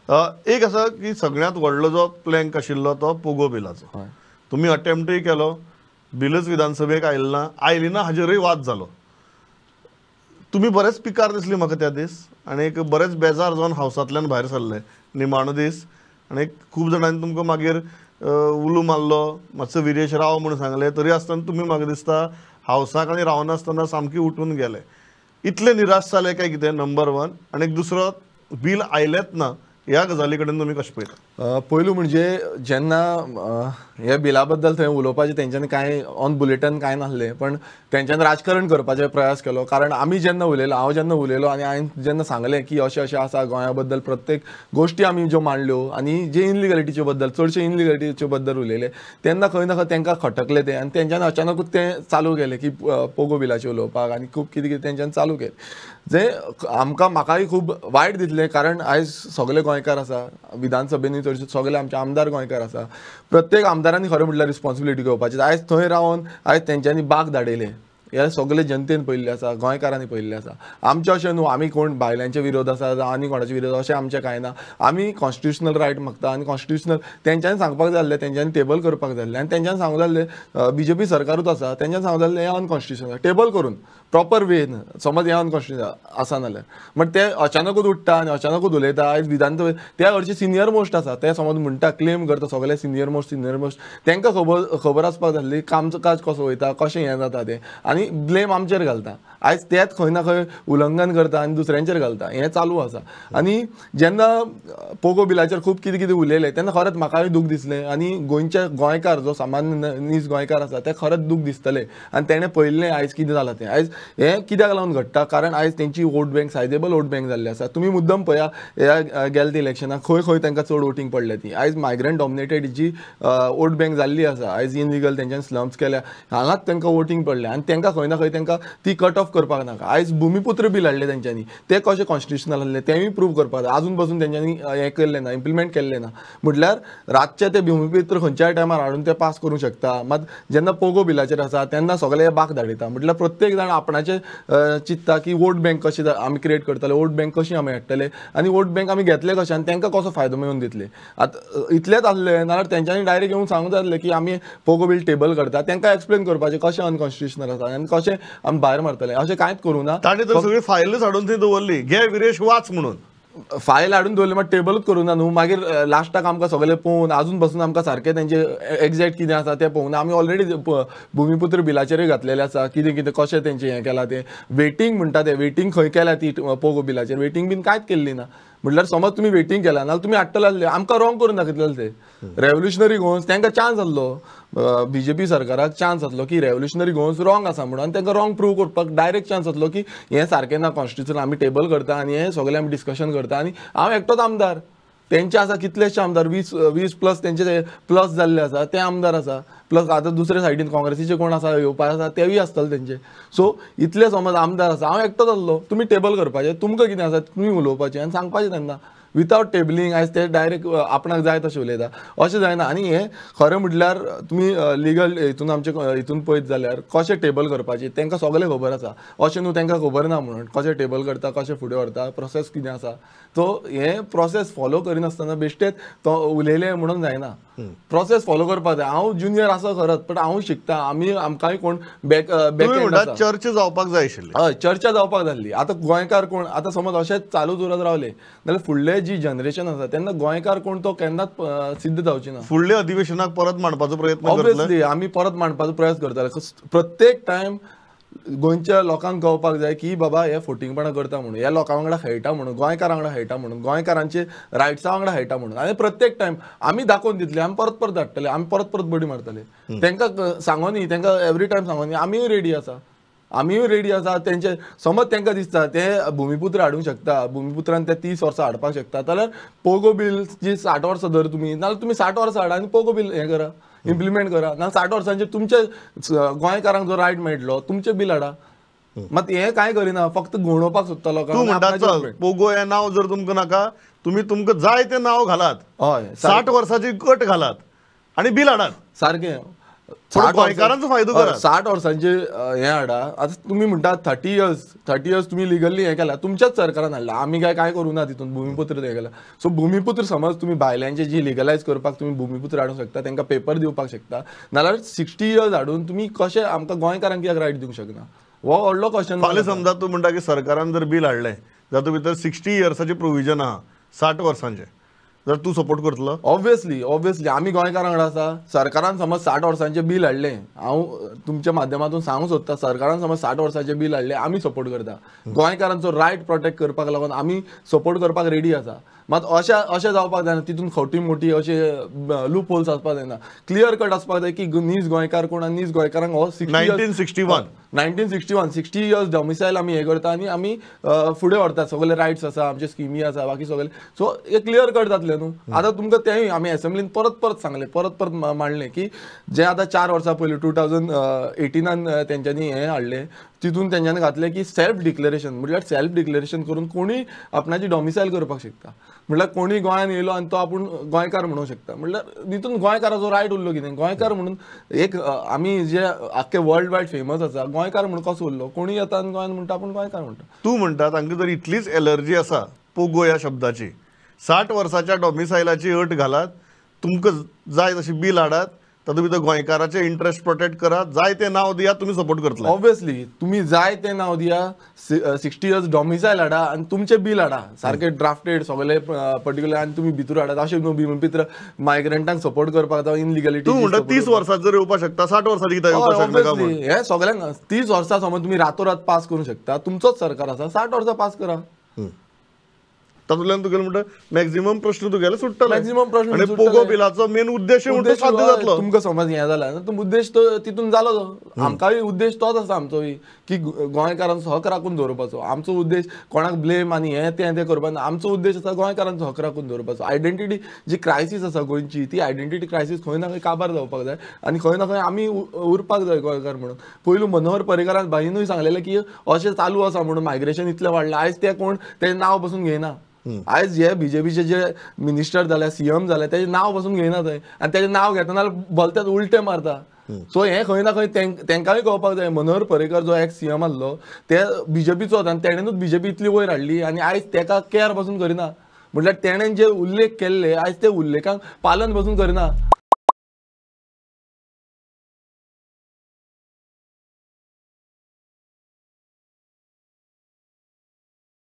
एक आसा की सगळ्यांत व्हडलो जो प्लँक आशिल्लो तो पोगो बिलाचो. तुमी अटेम्प्टूय केलो, बिलच विधानसभेक आयलें ना, आयली ना हाजेरूय वाद जालो. तुमी बरेच पिकार दिसली म्हाका त्या दीस आनी एक बरेच बेजार जावन हावसांतल्यान भायर सरले निमाणो दीस. आनी खूब जाणांनी तुमकां मागीर उलो मारलो, मातसो विरेश राव म्हूण सांगलें, तरी आसतना तुमी म्हाका दिसता हावसाक आनी रावनासतना सामकी उठून गेले. इतले निराश जाले काय कितें नंबर वन, आनी दुसरो बील आयलेंच ना ह्या गजाली कडेन तुमी कशें पळयता? पयलू म्हणजे जेन्ना ह्या बिला बद्दल थंय उलोवपाचें तेंच्यांनी कांय ऑन बुलेटन कांय नासलें, पण तेंच्यांनी राजकारण करपाचो प्रयास केलो. कारण आमी जेन्ना उलयलो, हांव जेन्ना उलयलो आनी हांवें जेन्ना सांगलें की अशें अशें आसा गोंया बद्दल, प्रत्येक गोश्टी आमी ज्यो मांडल्यो आनी जे इनलिगलिटीचे बद्दल, चडशे इनलिगलिटीचे बद्दल उलयले, तेन्ना खंय ना खंय तेंकां खटकलें तें आनी तेंच्यांनी अचानकूच तें चालू केलें की पोगो बिलाचें उलोवपाक आनी खूब कितें कितें तेंच्यांनी चालू केलें, जें आमकां म्हाकाय खूब वायट दिसलें. कारण आयज सगळे गोंयकार आसा, विधानसभेंनी चडशे सगळे आमचे आमदार गोंयकार आसा, प्रत्येक आमदारांनी खरें म्हटल्यार रिस्पॉन्सिबिलिटी घेवपाची. आयज थंय रावन आयज तेंच्यांनी बाग धाडयले, हे सगळे जनतेन पळयल्लें आसा, गोंयकारांनी पळयल्लें आसा. आमचें अशें न्हू आमी कोण बायलांचे विरोध आसा जावं आनी कोणाचे विरोध, अशें आमचें कांय ना. आमी कॉन्स्टिट्युशनल रायट मागता आनी कॉन्स्टिट्युशनल तेंच्यांनी सांगपाक जाय आसलें, तेंच्यांनी टेबल करपाक जाय आसलें आनी तेंच्यांनी सांगूंक जाय आसलें, बीजेपी सरकारूच आसा, तेंच्यांनी सांगूंक जाय आसलें हें अनकॉन्स्टिट्युशनल, टेबल करून प्रॉपर वेन समज हें अनकॉन्स्टिट्युशनल आसा नाल्यार. बट ते अचानकूच उठ्ठा आनी अचानकूच उलयता. आयज विधानसभे ते हरशीं सिनियर मोस्ट आसा, ते समज म्हणटा क्लेम करता सगळे सिनियर मोस्ट, सिनियर मोस्ट, तेंकां खबर आसपाक जाय आसली कामचो काज कसो वयता, कशें हें जाता तें, आनी ब्लेम आमचेर घालता. आयज तेच खंय ना खंय उल्लंघन करता आनी दुसऱ्यांचेर घालता, हें चालू आसा. आनी जेन्ना पोगो बिलाचेर खूब कितें कितें उलयलें तेन्ना खरेंच म्हाकाय दूख दिसलें आनी गोंयचे गोंयकार जो सामान्य नीज गोंयकार आसा ते खरेंच दूख दिसतलें आनी तेणें पळयल्लें आयज कितें जालां तें. आयज हें कित्याक लागून घडटा, कारण आयज तेंची vote bank, sizeable vote bank जाल्ली आसा. तुमी मुद्दम पळया ह्या गेल्या इलेक्शनाक खंय खंय तांकां चड वोटींग पडल्या ती. आयज मायग्रंट डॉमिनेटेड जी वोट बँक जाल्ली आसा, आयज इनलिगल तेंच्यांनी स्लम्स केल्या, हांगाच तांकां वोटींग पडलें आनी तांकां खंय ना खंय तांकां ती कट ऑफ करपाक नाका. आयज भुमिपुत्र बील हाडलें तेंच्यांनी, तें कशें कॉन्स्टिट्युशनल आसलें तेंय प्रूव करपाक जाय. आजून पसून तेंच्यांनी हें केल्लें ना, इम्प्लिमेंट केल्लें ना. म्हटल्यार रातचें तें भुमिपुत्र खंयच्याय टायमार हाडून तें पास करूंक शकता. मात जेन्ना पोगो बिलाचेर आसा तेन्ना सगळे बाक धाडयता. म्हटल्यार प्रत्येक जाण आपणाचें चिंतता की वोट बँक कशी आमी क्रिएट करतले, वोट बँक कशी आमी हाडटले आनी वोट बँक आमी घेतले कशें आनी तांकां कसो फायदो मेळोवन दितले. आतां इतलेंच आसलें नाल्यार तेंच्यांनी डायरेक्ट येवन सांगूंक जाय आसलें की आमी पोगो बील टेबल करता, तांकां एक्सप्लेन करपाचें कशें अनकॉन्स्टिट्युशनल आसा आनी कशें आमी भायर मारतले, अशें कांयच करूं ना. ताणें तर सगळी फायलच हाडून थंय दवरली, घे विरेश वाच म्हणून फायल हाडून दवरली, मात टेबलूच करूं ना न्हू. मागीर लास्टाक आमकां सगळें पळोवन आजून बसून आमकां सारकें तेंचें एग्जॅक्ट कितें आसा तें पळोवंक ना. आमी ऑलरेडी भुमिपुत्र बिलाचेरूय घातलेलें आसा, कितें कितें कशें तेंचें हें केलां तें. वेटींग म्हणटा तें, वेटींग खंय केल्या ती पोगो बिलाचेर, वेटींग बीन कांयच केल्ली ना. म्हटल्यार समज तुमी वेटींग केला नाल्यार तुमी हाडटले आसले, आमकां रॉंग करून दाखयतले ते. रेवोल्युशनरी गोवन्स तांकां चान्स आसलो, बीजेपी सरकाराक चान्स आसलो की रेवोल्युशनरी गोवन्स रॉंग आसा म्हणून, आनी तांकां रॉंग प्रूव करपाक डायरेक्ट चान्स आसलो की हें सारकें ना कॉन्स्टिट्युशन, आमी टेबल करता आनी हें सगळें आमी डिस्कशन करता. आनी हांव एकटोच आमदार, तेंचे आसा कितलेशे आमदार, 20 प्लस तेंचे प्लस जाल्ले आसा ते आमदार आसा, प्लस आतां दुसरे सायडीन काँग्रेसीचे कोण आसा येवपा आसा तेवूय आसतले तेंचे. सो इतले समज आमदार आसा, हांव एकटोच आसलो, तुमी टेबल करपाचें, तुमकां कितें आसा तुमी उलोवपाचें आनी सांगपाचें तेन्ना वितावट टेबलिंग. आयज ते डायरेक्ट आपणाक जाय तशें उलयता, अशें जायना. आनी हें खरें म्हटल्यार तुमी लिगल हितून आमचे हितून पळयत जाल्यार कशें टेबल करपाचें तांकां सगळें खबर आसा, अशें न्हू तांकां खबर ना म्हणून कशें टेबल करता, कशें फुडें व्हरता, प्रोसेस कितें आसा. सो हें प्रोसेस फॉलो करिनासतना बेश्टेच तो उलयलें म्हणून जायना, प्रोसेस फॉलो करपाक जाय. हांव ज्युनियर आसा खरंच, बट हांव शिकता, आमी आमकांय कोण बॅक बॅक चर्चा जावपाक जाय आशिल्ली, हय चर्चा जावपाक जाल्ली. आतां गोंयकार कोण, आतां समज अशेंच चालूच उरत रावले जाल्यार फुडले जी जनरेशन आसा तेन्ना गोंयकार कोण तो केन्नाच सिद्ध जावची ना. फुडल्या अधिवेशनाक परत मांडपाचो प्रयत्न, ऑब्वियसली आमी परत मांडपाचो प्रयास करतले. प्रत्येक टायम गोंयच्या लोकांक कळपाक जाय की बाबा हे फोटिंगपणां करता म्हणून, ह्या लोकां वांगडा खेळटा म्हणून, गोंयकारां वांगडा खेळटा म्हणून, गोंयकारांचे रायट्सा वांगडा खेळटा म्हणून. आनी प्रत्येक टायम आमी दाखोवन दितले, आमी परत परत धाडटले, आमी परत परत बडी मारतले. तांकां सांगोनी, तांकां एवरी टायम सांगोनी आमीय रेडी आसा, आमीय रेडी आसा. तेंचे समज तांकां दिसता ते भुमिपुत्र हाडूंक शकता, भुमिपुत्रान ते 30 वर्सां हाडपाक शकता, जाल्यार पोगो बील जी 60 वर्सां धर तुमी, नाल्यार तुमी 60 वर्सां हाडा आनी पोगो बील हें करा, इम्प्लिमेंट करा. नाल्यार 60 वर्सांचे तुमचे गोंयकारांक जो रायट मेळटलो तुमचें बील हाडा. मात हें कांय करिना, फक्त घुंवडोवपाक सोदता लोकांक. तूं म्हणटा चल पोगो हें नांव जर तुमकां नाका, तुमी तुमकां जाय तें नांव घालात, हय 60 वर्साची कट घालात आनी बील हाडात. सारकें गोंयकारांचो फायदो करा. 60 वर्सांचे हें हाडा. आतां तुमी म्हणटा 30 इयर्स, 30 इयर्स तुमी लिगली हें केलां, तुमच्याच सरकारान हाडलां, आमी काय काय करूं ना तितून भुमिपुत्र हें केलां. सो भुमिपुत्र समज तुमी बायलांचे जी लिगलायज करपाक तुमी भुमिपुत्र हाडूंक शकता, तांकां पेपर दिवपाक शकता, नाल्यार 60 इयर्स हाडून तुमी कशें आमकां गोंयकारांक कित्याक रायट दिवंक शकना, हो व्हडलो क्वेश्चन. फाल्यां समजा तूं म्हणटा की सरकारान जर बील हाडलें जातूंत भितर 60 इयर्साचें प्रोविजन आहा, 60 वर्सांचें, जर तूं सपोर्ट करतलो? ऑब्वियसली, ऑब्वियसली आमी गोंयकारां वांगडा आसा. सरकारान समज 60 वर्सांचें बील हाडलें, हांव तुमच्या माध्यमांतून सांगूंक सोदता, सरकारान समज 60 वर्सांचें बील हाडलें, आमी सपोर्ट करता. गोंयकारांचो रायट प्रोटेक्ट करपाक लागून आमी सपोर्ट करपाक रेडी आसा. मात अशें अशें जावपाक जायना, तितून खोटी मोटी अशे लूप होल्स आसपाक जायना. क्लियर कट आसपाक जाय की नीज गोंयकार कोण आनी नीज गोंयकारांक हो 1961 1961 60 इयर्स डॉमिसायल आमी हें करता आनी आमी फुडें व्हरता, सगळे रायट्स आसा, आमचे स्किमी आसा, बाकी सगळे. सो हे क्लियर कट जातलें न्हू. आतां तुमकां तेंय आमी एसेंब्लीन परत परत सांगलें, परत परत मांडलें की जे आतां 4 वर्सां पयलीं 2018 तेंच्यांनी हें हाडलें, तितून तेंच्यांनी घातलें की सेल्फ डिक्लेरेशन, म्हटल्यार सेल्फ डिक्लेरेशन करून कोणूय आपणाची डॉमिसायल करपाक शकता. म्हटल्यार कोणूय गोंयान येयलो आनी तो आपूण गोंयकार म्हणूंक शकता. म्हटल्यार तितून गोंयकाराचो रायट उरलो कितें? गोंयकार म्हणून एक आमी जे आख्खे वर्ल्ड वायड फेमस आसा, गोंयकार म्हणून कसो उरलो? कोणूय येता आनी गोंयान म्हणटा आपूण गोंयकार म्हणटा. तूं म्हणटा तांकां जर इतलीच एलर्जी आसा पोगो ह्या शब्दाची, 60 वर्साच्या डॉमिसायलाची अट घालात, तुमकां जाय तशी बील हाडात, तातूंत भितर गोंयकाराचे इंट्रस्ट प्रोटेक्ट करात, जाय तें नांव दिया, तुमी सपोर्ट करतले. ऑब्वियसली तुमी जाय तें नांव दिया, 60 इयर्स डॉमिसायल हाडा आनी तुमचें बील हाडा, सारकें ड्राफ्टेड सगळे पर्टिक्युलर, आनी तुमी भितर हाडात. अशें न्हू भुमिपुत्र मायग्रंटांक सपोर्ट करपाक जावं इनलिगलिटी. तूं म्हणटा 30 वर्सां जर येवपाक शकता, 60 वर्सां कित्याक येवपाक शकना? हें सगळ्यांक 30 वर्सां समज तुमी रातोरात पास करूंक शकता, तुमचोच सरकार आसा, 60 वर्सां पास करा. तातूंतल्यान तुगेलो म्हणटा मॅक्झिमम प्रश्न तुगेले सुट्टले, मॅक्झिमम प्रश्न. आनी पोगो बिलाचो मेन उद्देश म्हणटा साध्य जातलो. तुमकां समज हें जालां, उद्देश तो तितून जालो तो. आमकांय उद्देश तोच आसा आमचोय की गोंयकारांचो हक राखून दवरपाचो. आमचो उद्देश कोणाक ब्लेम आनी हें तें तें करपाक ना, आमचो उद्देश आसा गोंयकारांचो हक राखून दवरपाचो. आयडेंटिटी जी क्रायसीस आसा गोंयची, ती आयडेंटिटी क्रायसीस खंय ना खंय काबार जावपाक जाय आनी खंय ना खंय आमी उरपाक जाय गोंयकार म्हणून. पयलू मनोहर पर्रीकारान भाईनूय सांगलेलें की अशें चालू आसा म्हणून मायग्रेशन इतलें वाडलां, आयज तें कोण तें नांव पसून घेयना. आयज हे बीजेपीचे जे मिनिस्टर जाल्या, सीएम जाल्या, तेजें नांव पसून घेयना थंय, आनी तेजें नांव घेतना भलतेच उलटे मारता. सो हें खंय ना खंय तेंकांय कळपाक जाय. मनोहर पर्रीकर जो एक्स सीएम आसलो ते बीजेपीचोच आनी तेणेनूच बीजेपी इतली वयर हाडली आनी आयज तेका केअर पसून करिना. म्हटल्यार तेणेन जे उल्लेख केल्ले आयज ते उल्लेखांक पालन पसून करिना.